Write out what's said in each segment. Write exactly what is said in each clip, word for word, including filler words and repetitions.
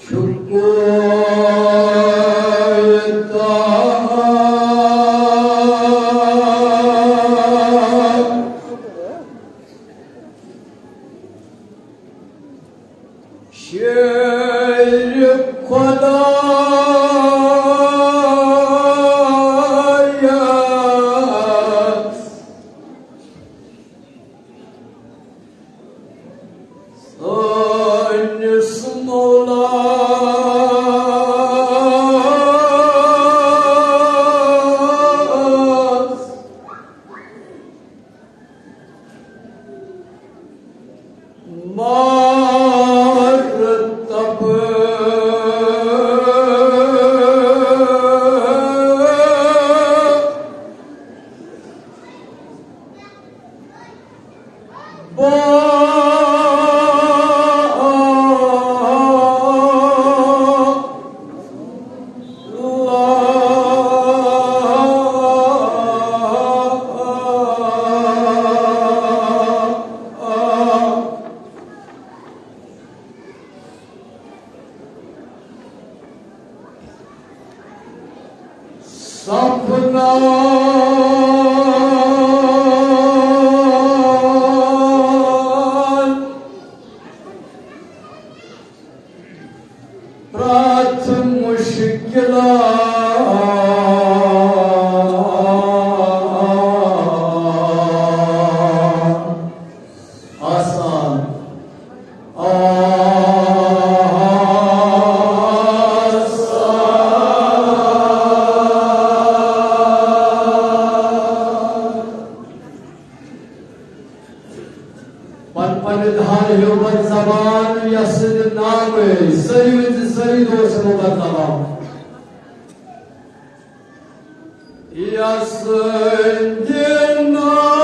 شکر تہٕ شیر خدایس، سٲنِس مولاس۔ مرتبہ با سپنان پرٛٮ۪تھ مُشکِلات آسان۔ آسان۔ پن پنٕنۍ دہن ہیومن زبان یس سٕنٛدِ ناوٕ سٲری ؤنۍ زِ سٲری دوس ہیومن زبان۔ یس سٕنٛدِ ناوٕ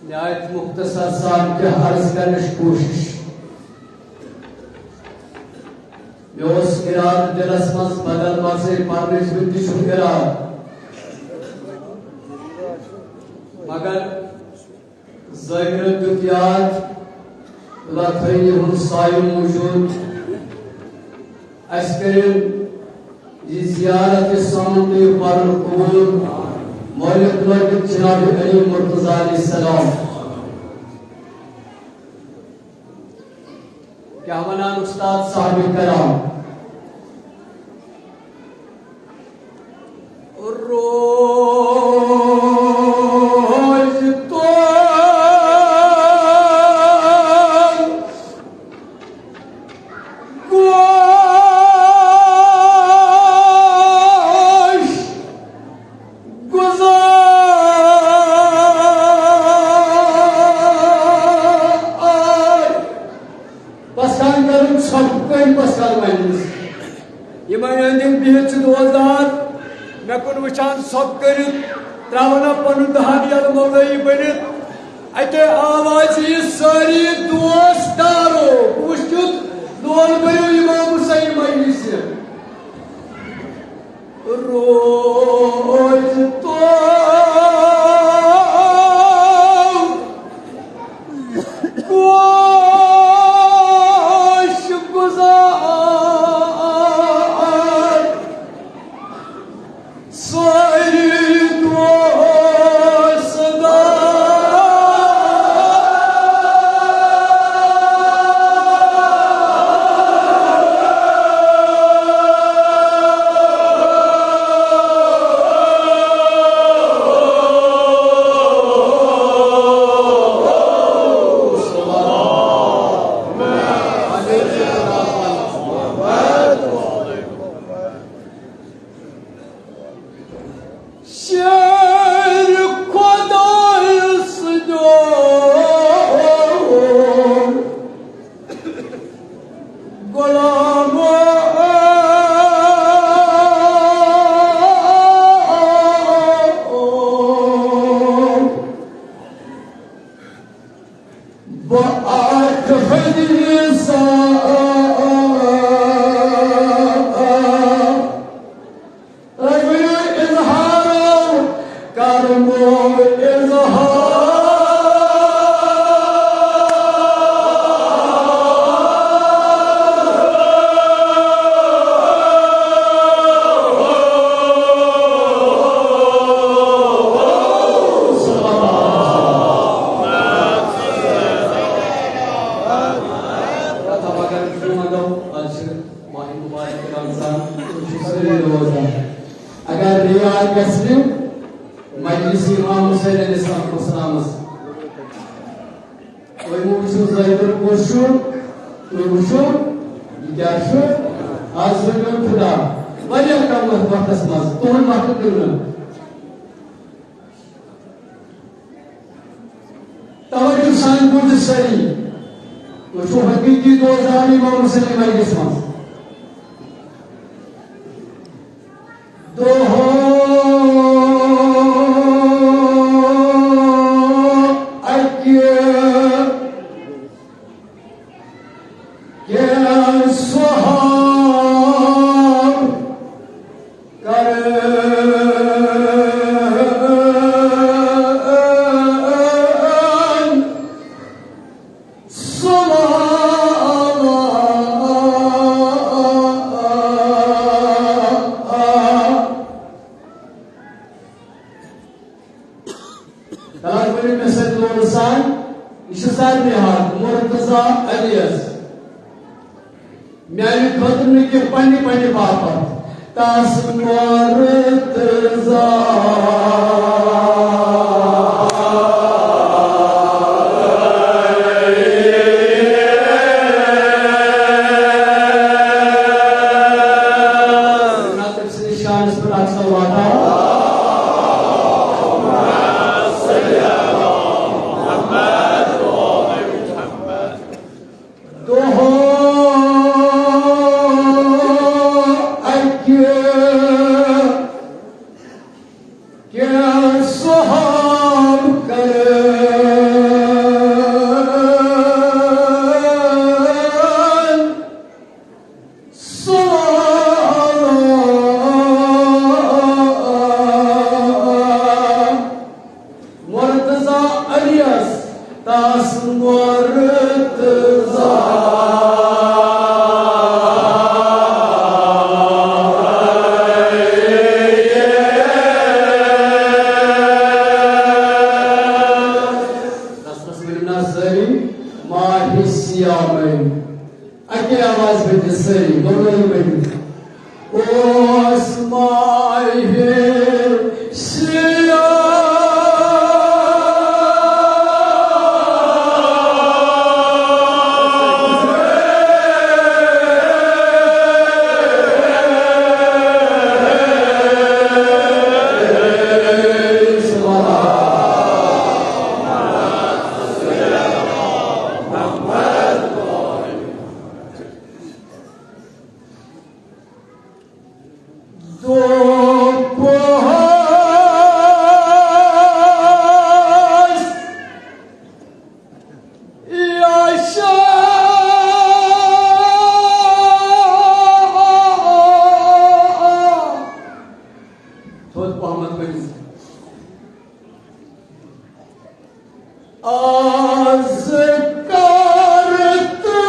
نہایت مختصر سان کینٛہہ عرض کرنٕچ کوٗشِش۔ مےٚ اوس اِرادٕ دِلس منٛز بدل مژٕے پرنٕچ، وٕنہِ تہِ چھُم اِرادٕ، مگر ذٲکرن دیُت یاد، اللہ تھٲیِن یِہُنٛد سایہِ موٗجوٗد۔ اَسہِ کٔرِن یہِ زیارت، یہِ سَمُن تہٕ یہِ پَرُن قبوٗل۔ مولوی لٲگِتھ جناب علی مرتضیٰ علیہ السلام۔ کیٛاہ وَنان اُستاد صاحب کرام؟ روز تو گوش گزار۔ پسان کرُن ژھۄپہٕ کٔرۍ پسان مجلس۔ یِمن أنٛدۍ أنٛدۍ بِہِتھ چھِ دوستدار مےٚ کُن وٕچھان، ژھۄپہٕ کٔرِتھ ترٛاوان پنُن دہن یلہٕ مولٲیی بٔنِتھ۔ اَتہِ آواز یہِ سٲری دوستدارو، بہٕ وٕچھُتھ لول بٔرِو اِمام حسین مجلسہِ۔ روز تو گوش گزار، سٲری دوستدار۔ احترام سان، تُہۍ چھِو سٲری روزان۔ اگر ریا گژھِ نہٕ مجلس امام حسین علیہ السلام والسلامس، تُہۍ مہٕ وٕچھِو زٲیدُل کُس چھُ، تُہۍ وٕچھِو یہِ کیٛاہ چھُ۔ آز چھُ میون خدا واریاہ کم وقتس منٛز تُہُنٛد وقت دیُن۔ توجہ سان بوٗزِو سٲری، تُہۍ چھِو حقیٖقی دوستان امام حسین مجلس منٛز۔ دۄہ اَکہِ کینٛہہ سُہ حال کرن سُہ حال۔ تَلہٕ حظ ؤنِو مےٚ سۭتۍ لولہٕ سان، یہِ چھُ سارنٕے حق، مرتضی علیَس۔ میٛانہِ خٲطرٕ نہٕ کینٛہہ، پننہِ، پننہِ باپتھ۔ تَس مرتضی۔ نہ تٔمۍ سٕنٛدِس شانَس پٮ۪ٹھ اکھ سا واتان۔ دۄہ اَکہِ کینٛہہ سُہ حال کرن سُہ حال۔ مرتضی علیَس تَس مرتضی۔ رسمس ؤنِو نا سٲری ماہِ صیامٕنۍ۔ اَکے آواز ؤنِو سٲری، دۄنوَے ؤنِو۔ اوس ماہِ صیام۔ دوٚپہَس، یا شاہ۔ تھوٚد پہمتھ ؤنِو۔ از کر تہٕ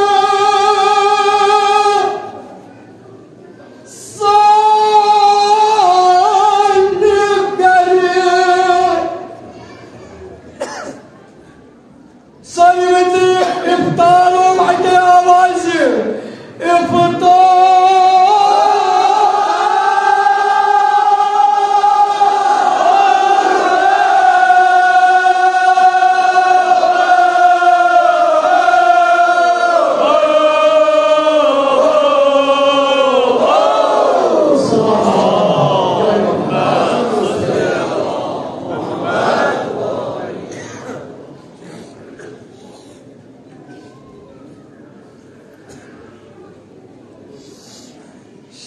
سانہِ گرِ سٲری ؤنِو افطار اَکہِ آوازِ۔ افطار۔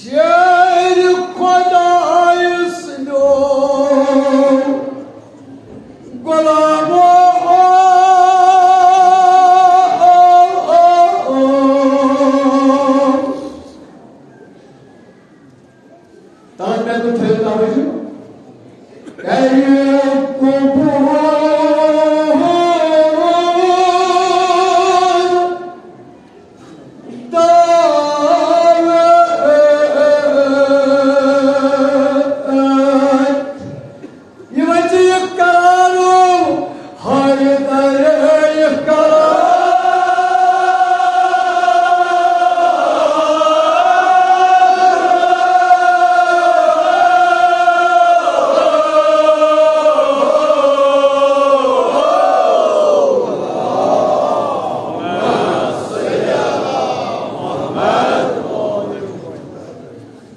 شیر خدایس نیوٗ غلامو۔ تَتھ پٮ۪ٹھ تھٲیِو توجہ۔ کرِ قبول دعوت۔ یِمَن چھِ یہِ کرانو، حیدر یہِ کران۔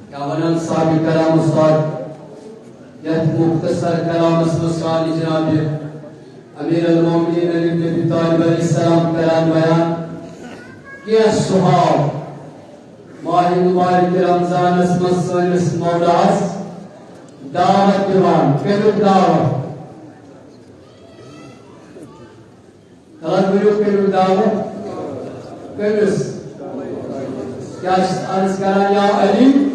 کیا ونان صاحب کلام استاد، یتھ مختصر کلامس منٛز سانہِ جناب امیر المومنین علی بن ابی طالب علیہ السلام کران بیان کینٛہہ صحاب ماہ مبارک رمضانس منٛز سٲنِس مولاہس دعوت دِوان۔ کٔرِو دعوت۔ خلق ؤنِو، کٔرِو دعوت۔ کٔمِس؟ کیٛاہ چھِ عرض کران؟ یا علی،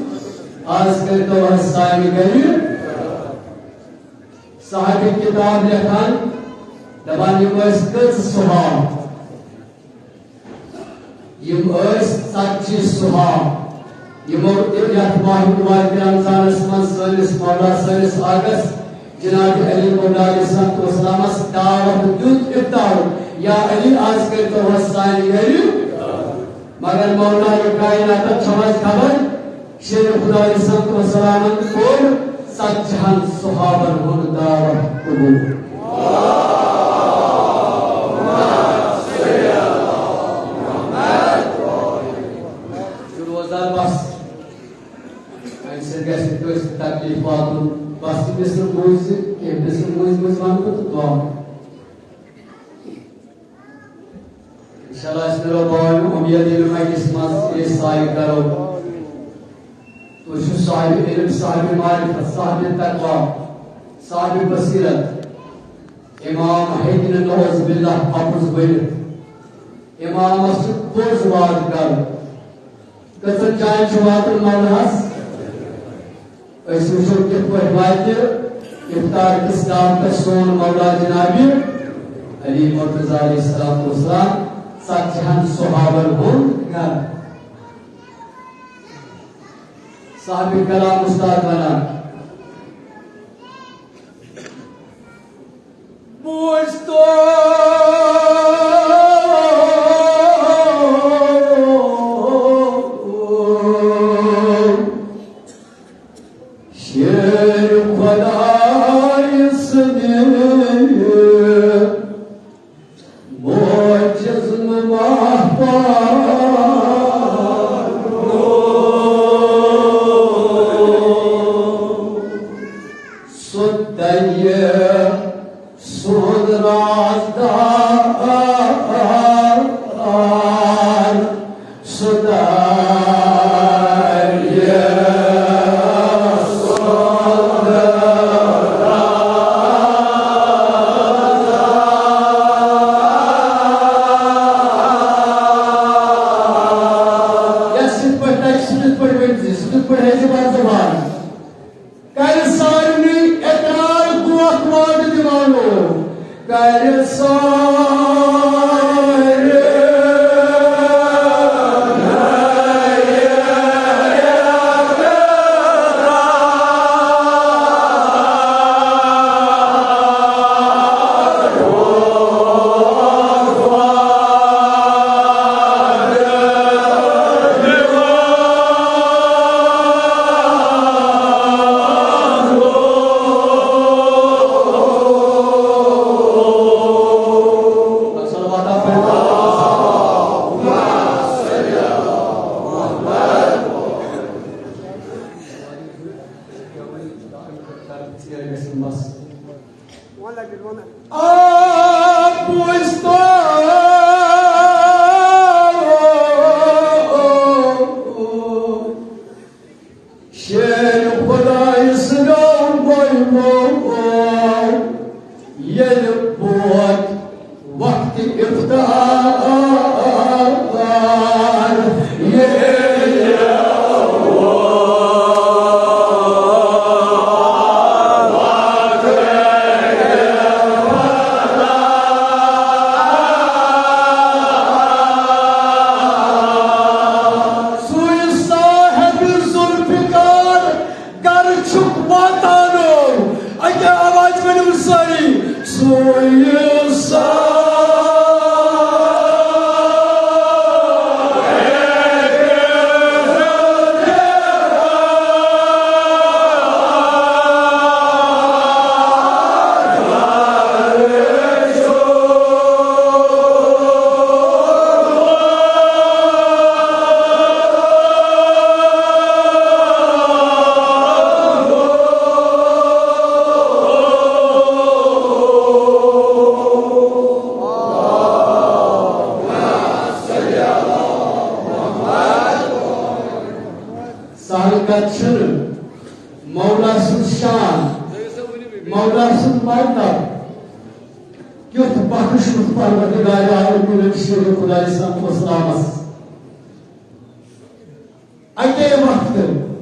عرض کٔرۍتو حظ سانہِ گرِ۔ صاحب کتاب لیکھان، دپان، یِم ٲسۍ کٔژ صحاب؟ یِم ٲسۍ ژتجی صحاب، یِمو تہِ یتھ ماہ مبارک رمضانس منٛز سٲنِس مولا، سٲنِس آقس جناب علی مولا علیہ الصلوۃ والسلامس دعوت دیُت، افطار، یا علی، از کٔرۍتو حظ سانہِ گرِ۔ مگر مولا کائناتن چھو حظ خبر، شیر خدا علیہ الصلوۃ والسلامن کوٚر ژتجی ہن صحابن ہُنٛد دعوت قبول۔ چھُ روزدار بس۔ اَمہِ سۭتۍ گژھِ نہٕ کٲنٛسہِ تہِ تکلیٖف واتُن۔ بس یہِ مِصرٕ بوٗزِ، کینٛہہ مِصرٕ بوٗزۍ بوٗزۍ وَنہٕ بہٕ تہٕ دُعا۔ انشاءاللہ أسۍ کرو باوِ اُمید ییٚلہِ مجلس منٛز یہِ سایہِ کرو۔ تُہۍ چھِو صاحب علم، صاحب معرفت، صاحب تقوی، صاحب بصیرت۔ امام ہیٚکہِ نہٕ نعوذ باللہ اپُز ؤنِتھ۔ امامس چھُ پوٚز وعدٕ کرُن۔ کٔژن جاین چھُ واتُن مولہس؟ أسۍ وٕچھو کِتھ پٲٹھۍ واتہِ افطار کِس دعوتس سون مولا جناب علی مرتضی علیہ الصلوۃ والسلام ژتجی ہن صحابن ہُنٛد گرٕ۔ صاحب کلام استاد ونان، بوٗزتو شیر خدای سٕنٛدِ معجز نما پارو۔ سُہ دَیہِ سُنٛد رازدار، سُہ دَیہِ سُنٛد رازدار۔ یَس یِتھ پٲٹھۍ تَگہِ، سُہ تِتھ پٲٹھۍ ؤنۍ زِ، سُہ تِتھ پٲٹھۍ ہیٚکہِ زبان زبان۔ کرِ سارنٕے اقرار، دھوکہٕ وعدٕ دِوانو۔ کرِ سارنٕے شیر خدای سٕنٛدیو گویمو ییٚلہِ ووت وقت افطار، ییٚلہِ سُے صاحب ذوالفقار گر چھُکھ واتانو، اکہِ آواز ؤنِو سٲری، سُے صاحب۔ سہل کتھ چھنہٕ۔ مولا سُنٛد شان، مولا سُنٛد مرتب کیُتھ بخشمُت پروردگار عالمین شیر خدا علیہ الصلوۃ والسلامس۔ اکے وقتہٕ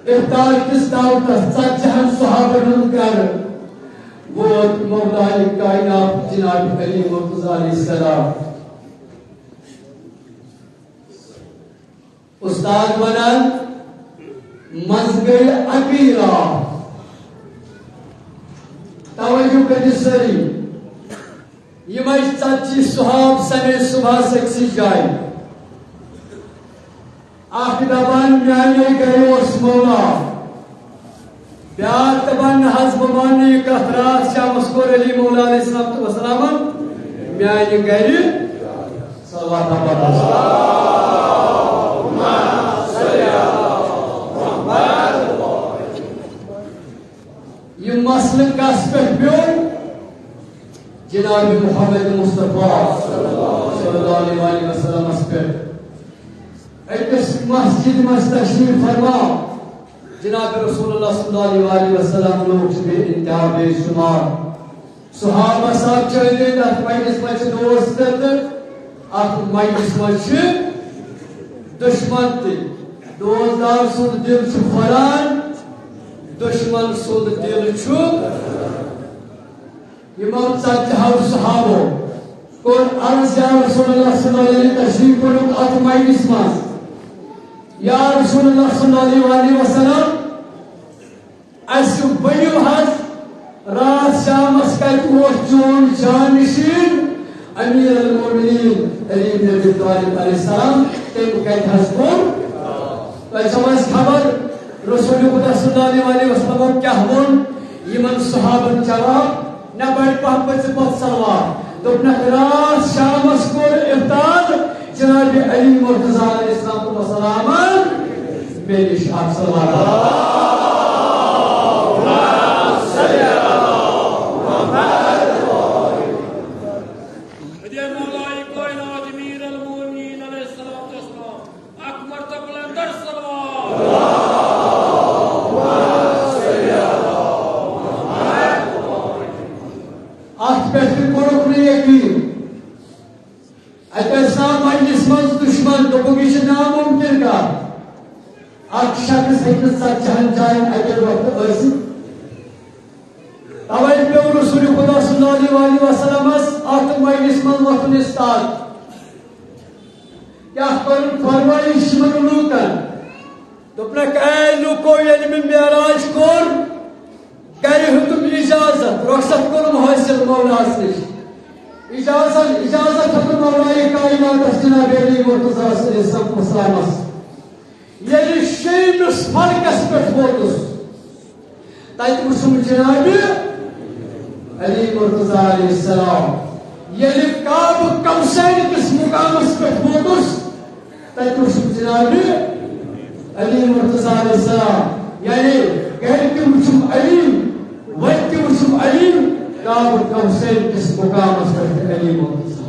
افطار کِس دعوتس ژتجی ہن صحابن ہُنٛد گرٕ ووت مولائے کائنات جناب علی مرتضیٰ علیہ السلام۔ استاد ونان، منٛز گٔے اَکی راتھ۔ توجہ کٔرِو سٲری، یِمے ژتجی صحاب سمے صبحس أکسٕے جایہِ۔ اکھ دپان، میانے گرِ اوس مولا۔ بیٛاکھ دپان، نہ حظ، بہٕ مانہٕ نہٕ یہِ کتھ، راتھ شامس کوٚر علی مولا علیہ الصلوۃ والسلامن میانہِ گرِ صلوات پرنس۔ یہِ مسلہٕ کس پٮ۪ٹھ پیوٚو؟ جناب محمد مصطفیٰ صلی اللہ علیہ وآلہ وسلمس پٮ۪ٹھ۔ أکِس مسجد منٛز تشریف فرما، جناب رسول اللہ صلی اللہ علیہ وآلہ وسلم لوگ چھِ بے انتہا بے شمار۔ صحابہ صاحب چھِ أنٛدۍ أنٛدۍ اَتھ مجلس منٛز چھِ دوست تہِ تہٕ اَتھ مجلس منٛز چھِ دشمن تہِ۔ دوستدار سُنٛد دل چھُ پھۄلان، دشمن سُنٛد دل چھُ۔ یِمو ژتجی ہو صحابو کوٚر عرض، یا رسول اللہ صلی اللہ علیہ وسلم، تشریف بٔرِو اتھ مجلس منٛز۔ یا رسول اللہ صلی اللہ علیہ وآلہ وسلم، اسہِ ؤنِو حظ، راتھ شامس کتہِ اوس چون جانشین امیر المومنین علی بن ابی طالب علیہ السلام؟ تٔمۍ کتہِ حظ کوٚر؟ تۄہہِ چھو حظ خبر، رسول خدا صلی اللہ علیہ وسلم کیٛاہ ووٚن یِمن صحابن جواب؟ نہ بڑِ پہم پٔرۍ زِ پتہٕ صلوات۔ دوٚپنکھ، راتھ شامس کوٚر افطار جناب علی مرتضیٰ علیہ الصلوۃ والسلام مےٚ نِش اکھ صلوات۔ اکھ مرتبہ بلند تر صلوات۔ اتھ پٮ۪ٹھ تہِ کوٚرُکھ نہٕ یقین۔ اتہِ ٲسۍ نا مجلس منٛز دشمن، دوٚپُکھ، یہِ چھِ ناممکن کتھ۔ اکھ شخص ہیٚکہِ نہٕ ژتجی ہن جاین اکے وقتہٕ ٲسِتھ۔ توے پیوٚو رسول خدا صلی اللہ علیہ وآلہ وسلمس اتھ مجلس منٛز وۄتھُن استاد۔ کیٛاہ کٔرٕن فرمٲیش یِمن لوٗکن؟ دوٚپنکھ، اے لوٗکو، ییٚلہِ مےٚ معراج کوٚر، گرِ ہیوٚتُم اجازت، رخصت کوٚرُم حٲصِل مولاہس نِش۔ اجازت، اجازت ہیوٚتُم مولائے کائناتس جناب علی مرتضیٰ صلی اللہ علیہ وسلمس۔ ییٚلہِ شیٚیمِس فلکس پٮ۪ٹھ ووتُس، تتہِ وُچھُم جناب علی مرتضیٰ علیہ السلام۔ ییٚلہِ قاب قوسین کِس مقامس پٮ۪ٹھ ووتُس، تتہِ وُچھُم جناب علی مرتضیٰ علیہ السلام۔ یعنی گرِ تہِ وُچھُم علی، وتہِ تہِ وُچھُم علی، قاب قوسین کِس مقامس پٮ۪ٹھ تہِ علی مرتضیٰ۔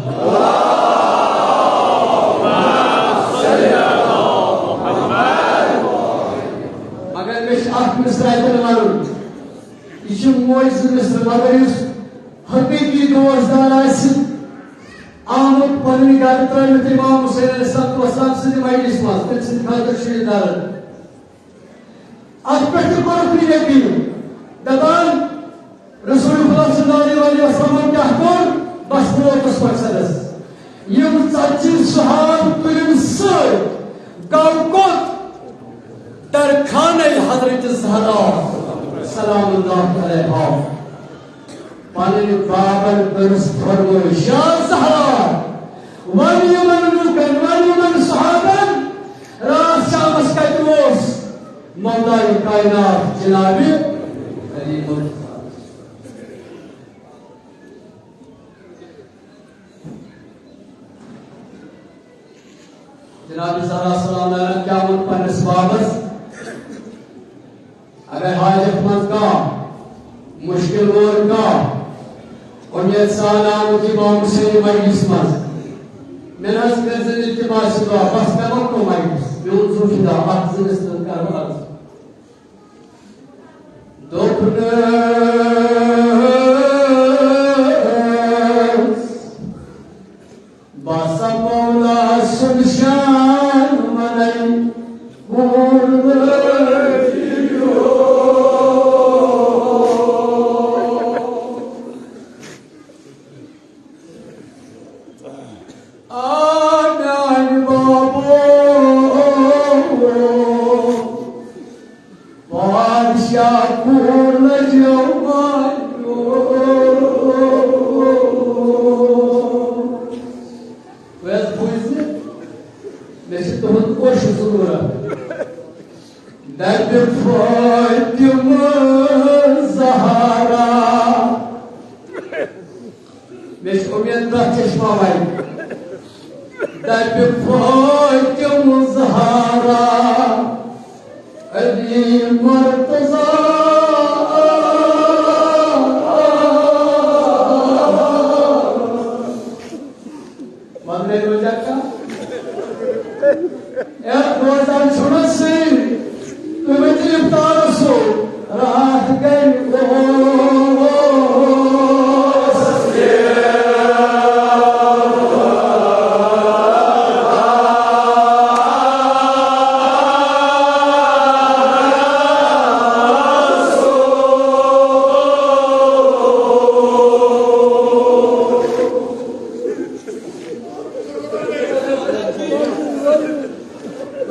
مگر مےٚ چھُ اکھ مِثال تۄہہِ وَنُن۔ یہِ چھِ موجہِ زٕ مِثال، مگر یُس حقیقی دوستدار آسہِ آمُت پنٕنۍ گرٕ ترٲوِتھ امام حسین علیہ الصلوۃ والسلام سٕنٛدِ مجلس منٛز، تٔمۍ سٕنٛدِ خٲطرٕ چھُ یہِ درد۔ اتھ پٮ۪ٹھ تہِ کوٚرُکھ نہٕ یقین۔ دپان، رسول خدا صلی اللہ علیہ وسلم کیٛاہ کوٚر؟ بس ووتُس مقصدس۔ یِم ژتجی صحاب تُلِم سۭتۍ، گوٚو کوٚت؟ در خانہ حضرت زہرا سلام اللہ علیہا۔ پنٕنۍ بابن کٔرٕس فرمٲیش، یا زہرا، ون یِمن لوٗکن، ون یِمن صحابن، راتھ شامس کتہِ اوس مولائے کائنات جناب علی مرتضیٰ؟ جناب زہرا سلام علیہا کیٛاہ ووٚن پننِس بابس؟ اگر حاجت منٛز کانٛہہ، مشکل وول کانٛہہ، اُمید سان آمُت امام حسین مجلس منٛز، مےٚ نہ حظ کٔرۍ زِ التماس دعا، بس مےٚ ووٚن تِمن، میون زُو فدا، اتھ زٔمیٖنس منٛز کرٕ بہٕ شاکُر جوان۔ ویس بوٗزِ، مےٚ چھِ تُہُنٛد کوٚش ضروٗرت۔ دَپہِ فاطمہ زہرا۔ مےٚ چھِ اُمید تَتھ چشمہ وَرِ۔ دَپہِ فاطمہ زہرا، علی مرتضیٰ۔ مطلب روزہ کا؟ اے روزہ چھُنہٕ سُے، تُہۍ ؤتھِو اِفطارَس سُہ، راتھ گٔے اوس۔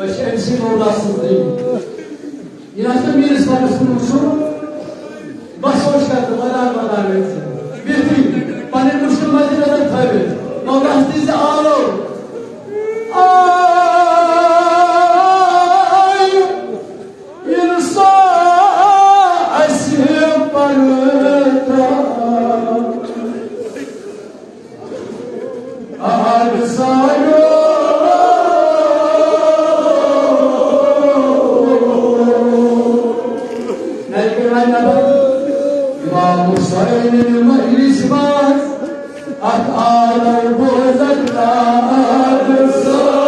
أسۍ چھِ أمۍ سٕے مولا سٕنٛز دٔلیٖل۔ یہِ نہ چھُ میٖرِس پَتَس کُن وٕچھُن۔ بس اوس کَتھ، ودان ودان ٲسۍ۔ بِہتٕے پَنٕنۍ مُشکِل مَدِ نظر تھٲوِتھ۔ مولاہَس دِژ آلو۔ آے اِنسان اَسہِ پَرٕ ترٛاو۔ آگ سایو۔ نبی رحمت، امام حسین مجلس باز، اتھ آلو بوزن آگ سایو۔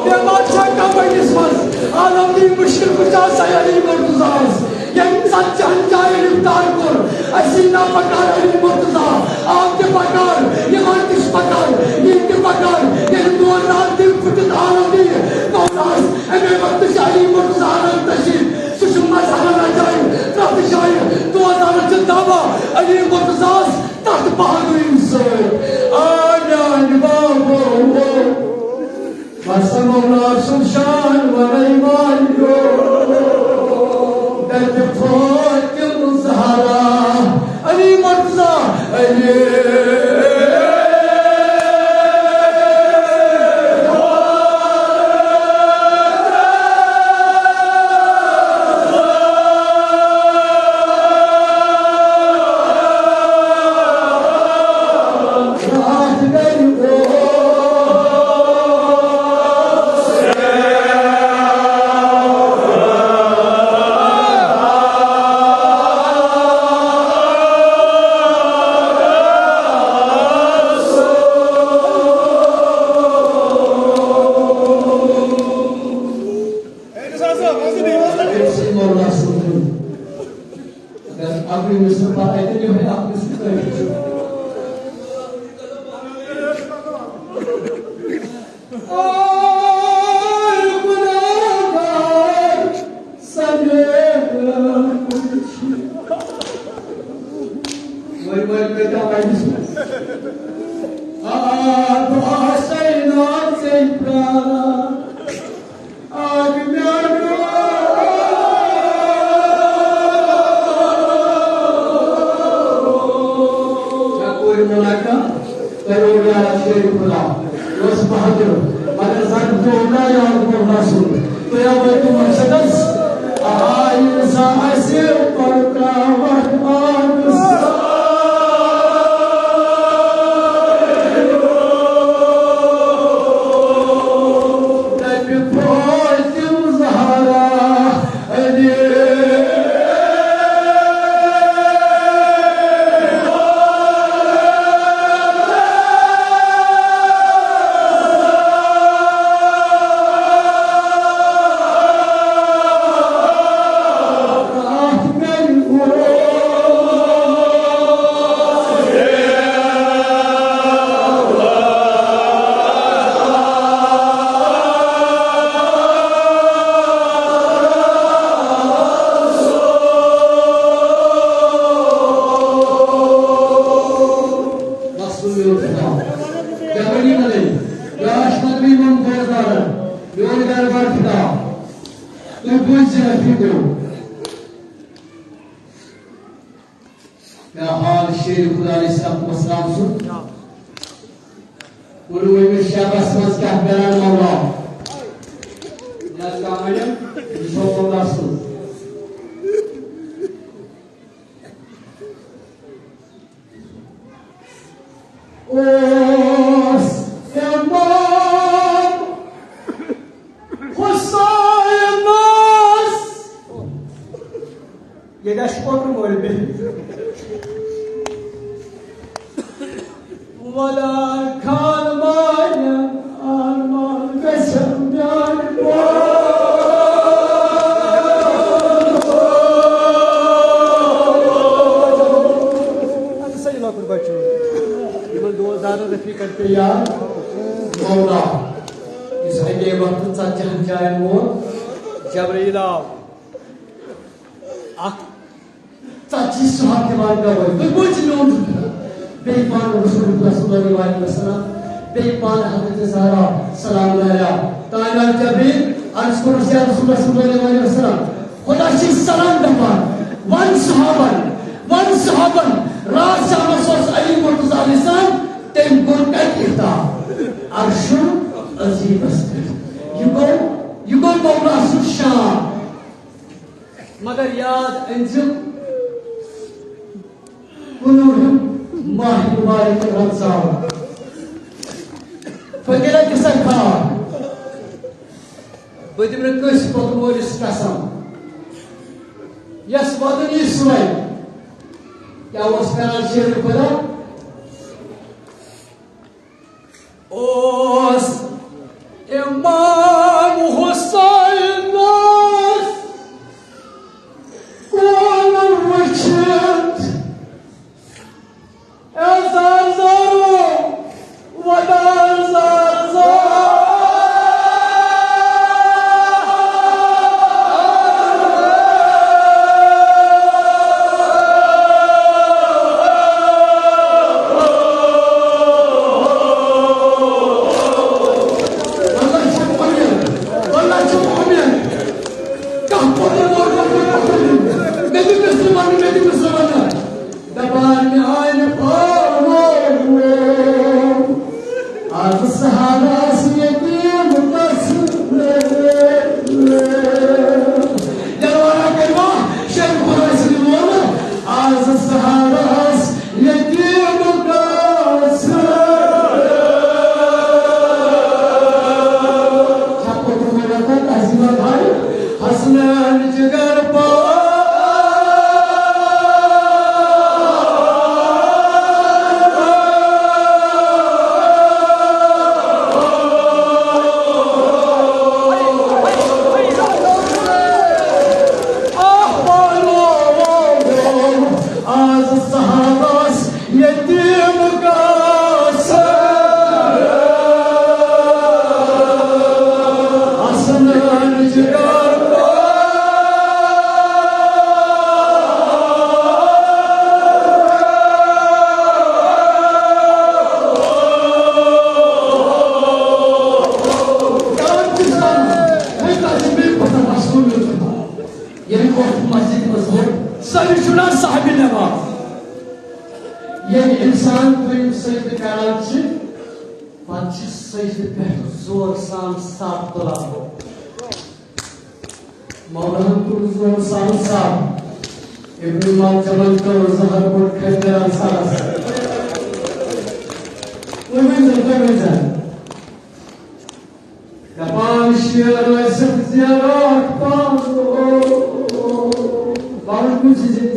بیمار چھا کمٲیِس منٛز؟ عالم دی مُشکِل کُچا سیالی مرتضیٰ۔ ییٚمہِ ساتہٕ چند جایہِ اِفطار کوٚر، اَسی نا پکار علی مرتضیٰ، آو تہِ پکار، یِوان تہِ چھُ پکار، یی تہِ پکار۔ ییٚلہِ دور راتھ دِل پھُٹِتھ آلو دی، مولاہَس اَمے وقتہٕ چھُ علی مرتضیٰ اَنان تشریٖف۔ سُہ چھُ مظہرن اَجایہِ، پرٛٮ۪تھ جایہِ دوزان چھِ دعوا علی مرتضیٰ ہَس تَتھ بہادُری سۭتۍ۔ آ میٛانہِ بابو۔ بس مولا سُنٛد شان وَنَے والیو۔ دَپہِ فاطمہ زہرا، علی مرتضیٰ، علی۔ اگر اکھ مصرع پتہٕ اَتہِ یِہوٚے اکھ مصرع ترٛٲوِتھ چھُ۔ آے گُناہگار سمیت کُنہِ چھِ۔ وۄنۍ، وۄنۍ کٔرۍ تو وۄنۍ وٕچھو۔ آ، بہٕ آسَے نا ژےٚ پرٛاران۔ آ، میٛانیو۔ مےٚ کوٚر مُلاقات، کَرو یاد شیخ خدا۔ یہِ اوس بہادُر، مگر زَن پیوٚو نہ یاد مولا سُنٛد۔ تُہۍ آوٕ تِم مقصدس، آ، ییٚلہِ سا اَسہِ پَرتاوَتھ آبہٕ سا۔ بوٗزِو رفیقو، کیٛاہ حال شیر خدا علیہ الصلوۃ والسلام سُنٛد؟ کُنوُہمِس شبس منٛز کیٛاہ کران مولا؟ یہِ حظ کانٛہہ ونان، یہِ چھُ مولا سُنٛد۔ اوس امام حسینس۔ ییٚتہِ آسہِ کۄکرٕ مٲلۍ بِہِتھ۔ ولا خان مایا آرمان گژھن میانہِ پوٗرٕ۔ اَدٕ سا یہِ لۄکُٹ بچہٕ، یِمن دوستدارن رفیقن تہِ یاد۔ مولا، یُس اَمے وقتہٕ ژتجِہن جاین ووت، جبرائیل آو۔ اکھ ژتجی صحابہٕ دِوان گواہی۔ تُہۍ بوٗزِو میون ذِکر۔ بیٚیہِ پانہٕ رسول اللہ صلی اللہ علیہ وسلم، بیٚیہِ پانہٕ حضرت زہرا سلام علیہا۔ تانۍ آو جبریل، عرض کوٚرُس، یا رسول اللہ صلی اللہ علیہ وسلم، خدا چھُے سلام دپان، ون صحابن، ون صحابن، راتھ شامس اوس علی مرتضیٰ علیہ السلام، تٔمۍ کوٚر کتہِ افتار؟ عرش عظیمس پٮ۪ٹھ۔ یہِ گوٚو، یہِ گوٚو مولا سُنٛد شان۔ مگر یاد أنزِم، کُنوُہِم ماہِ مُبارک رمضان۔ فقیٖرا کِسا کھار۔ بہٕ دِمہٕ نہٕ کٲنٛسہِ پۄتہٕ مٲلِس قسم۔ یَس وَدُن یی سُے۔ کیٛاہ اوس کران شیر خدا؟ اوس امام حسینس کُن وٕچھِتھ، اے زار زارو، ودار زار زار۔ واللہ چھُ مُؤمِن، واللہ چھُ مُؤمِن۔ کانٛہہ پوٚتُس ووٚتُس نہٕ، مےٚ دِ مُسلمان، مےٚ دِ مُسلمان۔ دپان میانہِ پاوو، از سہارس یتیم کس۔ جلوانہ کٔرِوا شیر خداے سٕنٛدِ ووٚن، از سہارس یتیم کس۔ چھا پوٚتُس ووٚتُس تہذیبہ بھائی؟ حسنین جگر پا۔ آہ پانو، آز صحابس یتیم کس۔ حسنین جگر پا۔ ییٚلہِ کۄپھ مسجدِ منٛز ووت، سٲری چھِ وَنان صاحبِ نماز۔ ییٚلہِ اِنسان دوٚیِم سجدٕ کران چھِ، پتہٕ چھِ سجدٕ پٮ۪ٹھ زور سان سر تُلان۔ مولاہن تُل زور سان سر۔ ابن ماجہ ہن تُل زہر کوٚر کھنجرن سرس۔ تُہۍ ؤنۍ زیو، تُہۍ ؤنۍ زیو۔ دپان شیر ٲسِکھ زیارت پانہٕ۔ باوُل کُس زِ،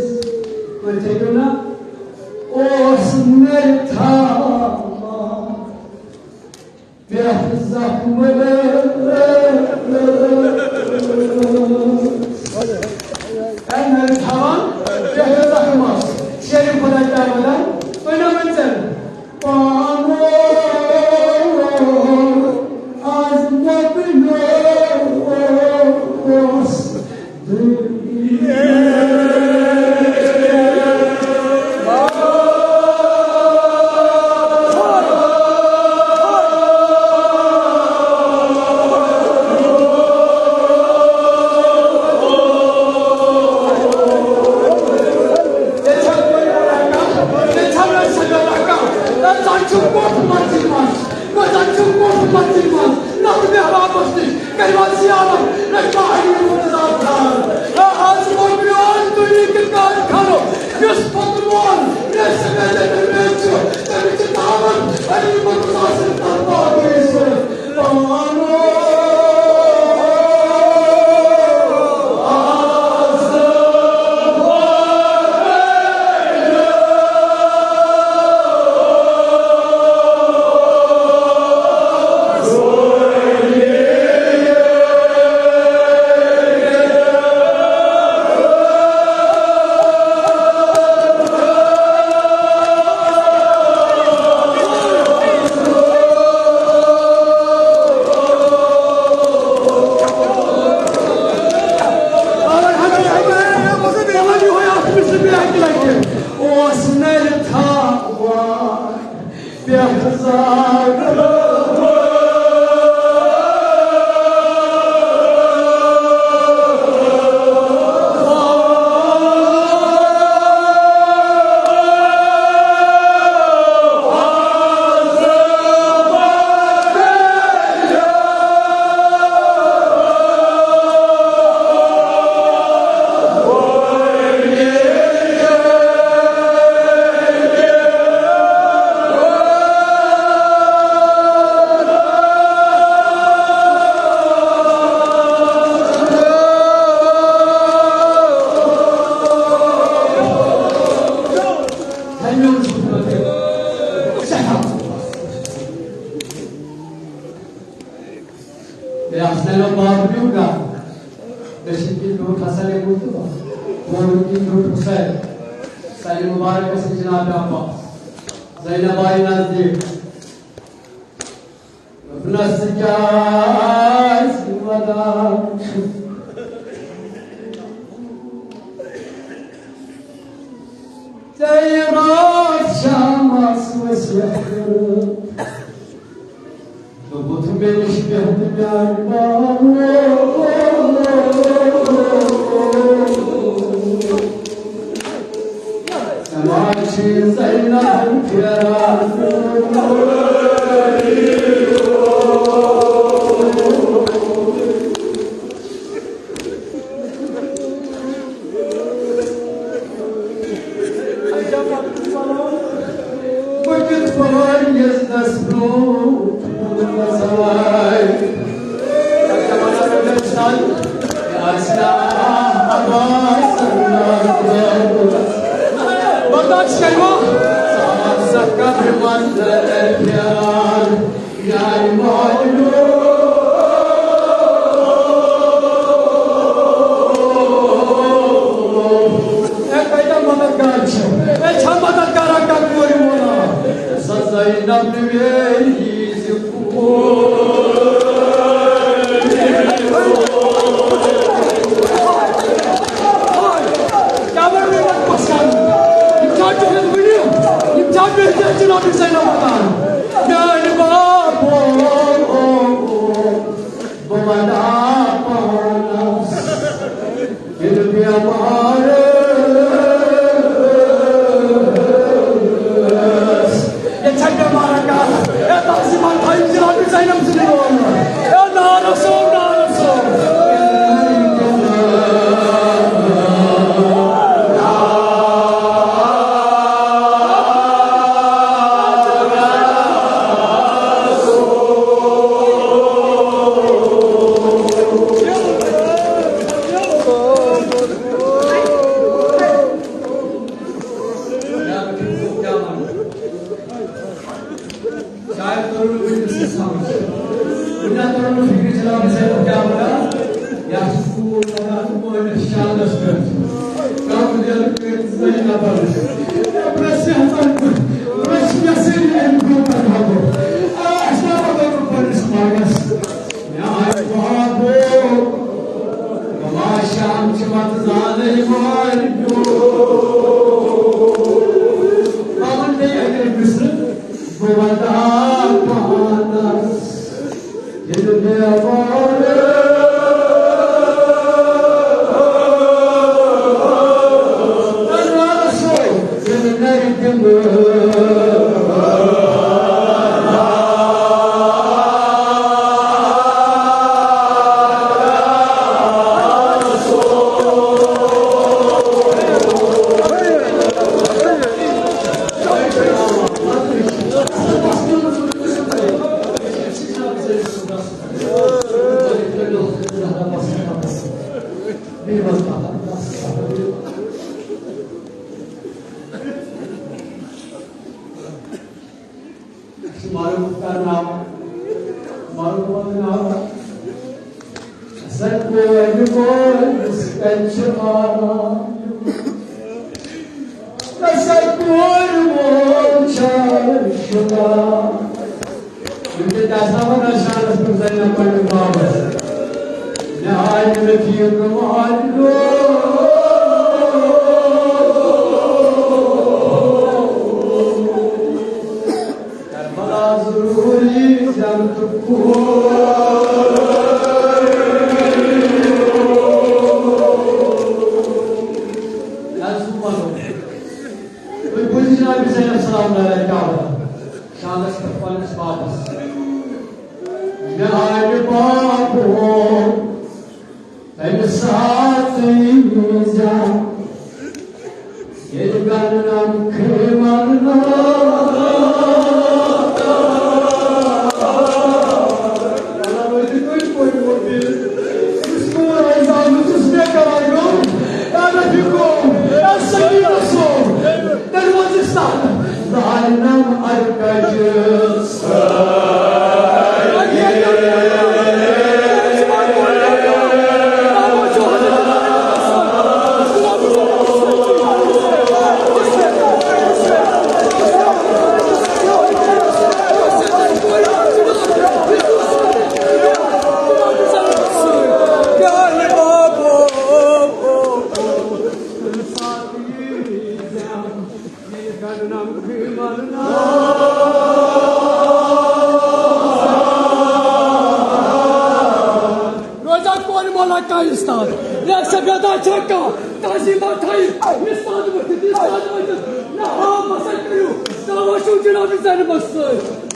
تُہۍ تھٲیِو نا، اوس مےٚ تھاوان پٮ۪ٹھ زخمہٕ۔ اے مےٚ تھاوان پٮ۪ٹھ زخمس۔ شیر خداے تعالیٰ، تُہۍ نہ ؤنۍ زٮ۪ن۔ پانو آز مۄکلیوس دُنیا۔ کلمہ زیارت، نہ شاعری منتظار تھان۔ آ، آز گوٚو میون دُنیہٕکہِ کارخانُک یُس پتلون، یُس سفید میچ چھُ، تَمِچ چھِ دعوت علی مرتضیٰ سٕنٛدِ طرفہٕ آمٕژ۔ پانو اوس نَرِ تھاوان پٮ۪ٹھ زاگہٕ۔ بیٚیہِ آسہٕ نہٕ مےٚ بابہٕ نیُک گرٕ۔ مےٚ چھِ کِنۍ ٹوٹھ آسان لیوٚکھمُت تہٕ ووٚنمُت کِنۍ ٹوٹھ حُسین۔ سانہِ مُبارک گژھِ جناب عباس زینب آیہِ نزدیٖک۔ دوٚپنَس، ژٕ کیٛازِ وَدان چھُکھ؟ ژےٚ راتھ شامس وصیت کٔرٕم۔ دوٚپُتھ، مےٚ نِش بیٚہہ تہٕ میٛانہِ باوٕ۔ ژےٚ ما چھُے زینب پھیران؟ بہٕ کِتھ پٲٹھۍ یزدس برٛونٛہہ گژھٕ؟ برداشت کٔرِو۔ ژٕ آسکھ قبرِ منٛز پھیران۔ اے کۭتیٛاہ مددگار چھِ۔ اے چھا مددگارا کانٛہہ کورِ وولا؟ سۄ زینب نہٕ ویلی زِ کور۔ کیٛاہ وَنہٕ بہٕ یِمَن پَژھٮ۪ن؟ یِم چھا بِہِتھ وٕنہِ؟ یِم چھا بِہِتھ جناب زینب وَدان؟ میٛانہِ بابو، بہٕ وَدان پانَس، ییٚلہِ بٮ۪مار ٲس۔ ییٚتہِ چھا بٮ۪مارَن کَتھ؟ اے، تَتھ زِمَن تھٲیِو جناب زینب سٕنٛدِ ناوٕ۔ اے، نارٕ سوز، نارٕ سوز۔ شاید توٚر نہٕ وٕنہِ تہِ سُہ سمجھ۔ وٕنہِ نہ توٚر نہٕ فِکرِ جناب زینب کیٛاہ وَنان۔ یَتھ چھُ کوٗر وَنان تہٕ مٲلِس شانَس پٮ۪ٹھ۔ کَم دِل کٔرِتھ زٲنۍ نفر۔ مےٚ پرٛژھ یَتھ پٮ۪ٹھ، پرٛژھ مےٚ سۭتۍ اَمہِ برٛونٛہہ پٮ۪ٹھ ہَتو۔ آ، اَسہِ ما وَنو نہٕ پنٛنِس ماگَس۔ میٛانہِ بابو، بابا شام چھِ وَتہٕ زانَے مارِ پیوٚو۔ پَلَن بیٚیہِ اَکہِ لَٹہِ مِصرٕ، بہٕ وَدان پانَس، ییٚلہِ مےٚ وارٕ رَسو، ییٚلہِ نَرِ دِمہٕ۔ معروف کرناو، معروف کرناو۔ سکوٗن وول کَتہِ چھُ آرام؟ سکوٗن وول چھا شُدا؟ یِم تہِ دَسا وَنان شانَس پٮ۪ٹھ زَنہِ پنٛنِس بابَس۔ مےٚ آیہِ نہٕ فِکر وۄنۍ گوٚو۔ کربلا ضروٗری جنتُک کوٗر۔ نہ، سُہ وَنو۔ تُہۍ بوٗزِو جناب حسین السلام علیہ کیٛاہ وَنان۔ شانَس پٮ۪ٹھ پنٛنِس بابَس۔ مےٚ آیہِ بابو تَمہِ ساتہٕ ییٖزیو، ییٚلہِ گنٛڈٕ نَم کھیٚیہِ مَرنہٕ۔ تیٚلہِ وَن ژٕ سَتھ۔ ظالم ارکج۔ روزان کورِ مولا کانٛہہ اِستاد۔ یا سا بیدا چھا کانٛہہ تعظیٖم ما تھایہِ اِستاد ؤتھِتھ، اِستاد ؤتھِتھ۔ نہ ہا مسا کٔرِو، دعوا چھُو جناب زینبس سۭتۍ۔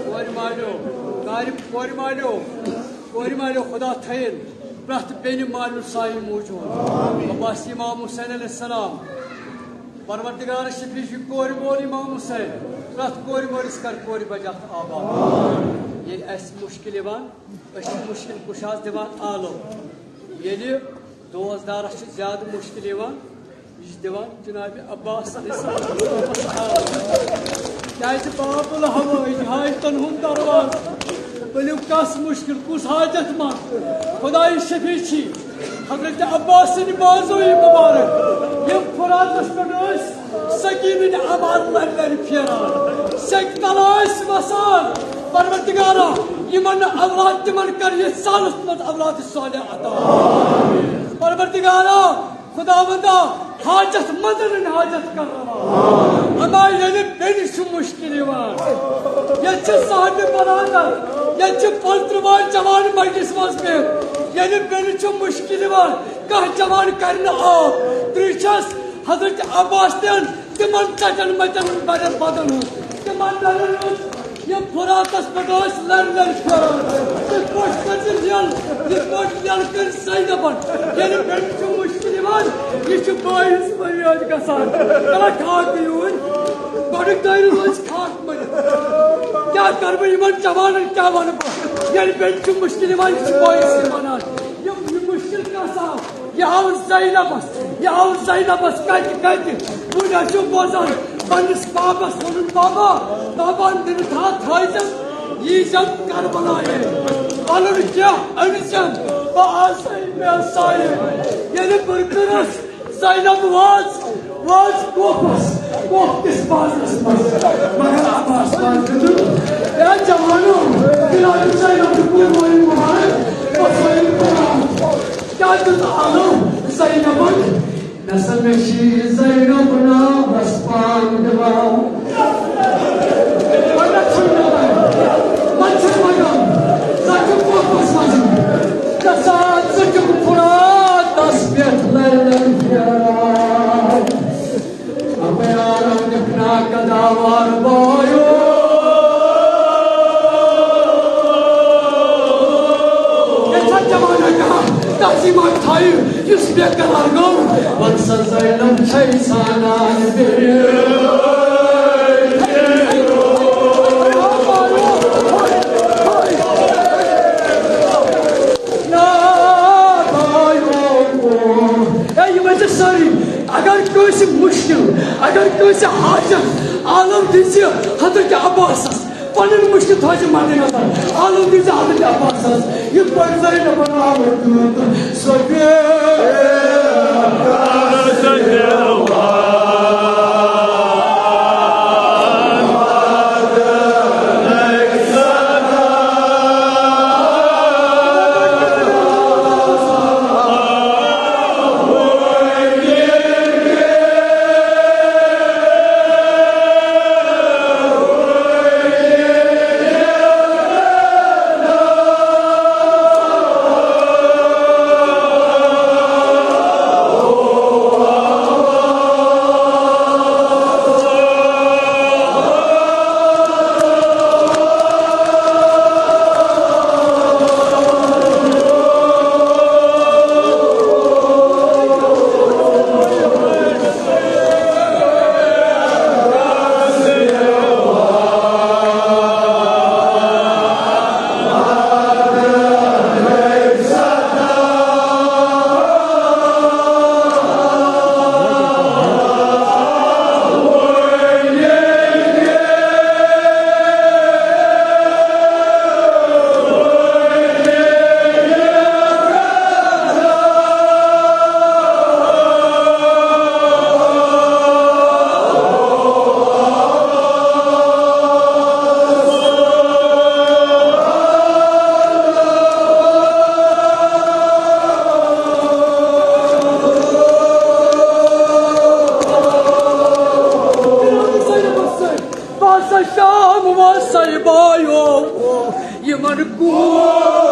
کورِ مالیو، کارِ-، کورِ مالیو، کورِ مالیو، خدا تھٲیِن پرٛٮ۪تھ بیٚنہِ مالیُن سایہِ موٗجوٗد۔ عباس امام حسین علیہ السلام، پروردگار شفیع چھُ کورِ مول امام حسین، پرٛٮ۪تھ کورِ مٲلِس کر کورِ بجا آباد۔ ییٚلہِ اَسہِ مُشکِل یِوان، أسۍ چھِ مُشکِل کُشاہَس دِوان آلو۔ ییٚلہِ دوستدارَس چھِ زیادٕ مُشکِل یِوان، یہِ چھِ دِوان جناب عباس علیہ السلام آلو۔ کیٛازِ باب الحوائج، حاجتَن ہُنٛد دروازٕ، ؤلِو کَس مُشکِل، کُس حاجت منٛد؟ خدایہِ شفیع چھی۔ حضرت عباس سٕنٛدِ بازویی مُبارک، یِم فراتَس پٮ۪ٹھ ٲسۍ، سکیٖنٕنۍ اَمار لَرِ لَرِ پھیران، سیٚکہِ تَل ٲسۍ وَسان۔ پروردگارا، یِمن نہٕ اولاد، تِمن کر یہِ سالس منٛز اولاد صالح عطا۔ پروردگارا، خداوندا، حاجت مندن ہٕنٛدۍ حاجت کر روا۔ اما ییٚلہِ بیٚنہِ چھُ مُشکِل یِوان، ییٚتہِ چھِ صاحبِ برادر، ییٚتہِ چھِ پنٛژترٕٛہ وُہَر جوان مجلس منٛز بِہِتھ۔ ییٚلہِ بیٚنہِ چھُ مُشکِل یِوان، کانٛہہ جوان کرِ نہٕ آب۔ ترٛیش چھَس حضرت عباس تہِ تِمن ژٹن متٮ۪ن بڑٮ۪ن بدن ہُنٛد۔ تِمن لرن ہُنٛد یہِ فراتس پٮ۪ٹھ ٲسۍ لرِ لرِ پھیران۔ تِتھ پٲٹھۍ کٔر زِ لٮ۪ل، یِتھ پٲٹھۍ لٮ۪ل کٔر زینبن۔ ییٚلہِ بیٚنہِ چھُ مُشکِل یِوان، یہِ چھُ بٲے ہٕنٛز فریاد گژھان۔ تَلہ کھاکھ یوٗرۍ، گۄڈٕنیُک دٲیرٕ روزِ کھاکھ مٔرِتھ۔ کیٛاہ کَرٕ بہٕ یِمن جوانن، کیٛاہ وَنہٕ بہٕ؟ ییٚلہِ بیٚنہِ چھُ مُشکِل یِوان، یہِ چھُ بٲے سٕے وَنان۔ یہِ، یہِ مُشکِل کَس آو؟ یہِ آو زینبس، یہِ آو زینبس۔ کَتہِ، کَتہِ؟ وُنہِ ٲسِو بوزان، پننِس بابس ووٚنُن، "بابا، بابا، نِنہٕ تھا تھٲیزٮ۪م، ییٖزٮ۪م کربلایے۔ پنُن کیٛاہ أنزٮ۪م، بہٕ آسے مےٚ سایے۔" ییٚلہِ بُرٕ کٔرٕس، زینب واژ، واژ کوفس، کوف کِس بازرس منٛز۔ مگر عباس پاک دیُتُن، "اے جوانو، جناب زینب دیُت مےٚ مٲلۍ مُبارک، بہٕ سٲیِم قرآن۔" کیٛاہ دیُت آلو زینبن؟ مےٚ سا مےٚ چھِ زینب ناوس پان دِوان۔ وۄنۍ چھُنہٕ مےٚ وۄنۍ، وۄنۍ چھُنہٕ وۄنۍ غم۔ ژٕ چھُکھ کوفس منٛز۔ ژےٚ سا ژٕ چھُکھ فراتس پٮ۪ٹھ لرِ لرِ پھیران۔ اپے آرام دِکھنا قداوار بایو۔ ییٚتہِ چھا جوانہ کانٛہہ تعظیٖمہ تھایہِ، یُس بے قرار گوٚو؟ وَن سا زینب چھے زانان بیٚیہِ۔ اے، یِم ٲسۍ سٲری، اگر کٲنٛسہِ مُشکِل، اگر کٲنٛسہِ حاجت، عالم دِژِ حضرت عباسس۔ پنٕنۍ مُشکِل تھٲوزِ مدِ نظر۔ آلودگی زِ حضرت عباسس، یہِ پٲٹھۍ زینبن آمُت تیوٗت سۄ بیٚیہِ۔ بہٕ ہسا شام وسے بایو، یِمن کُن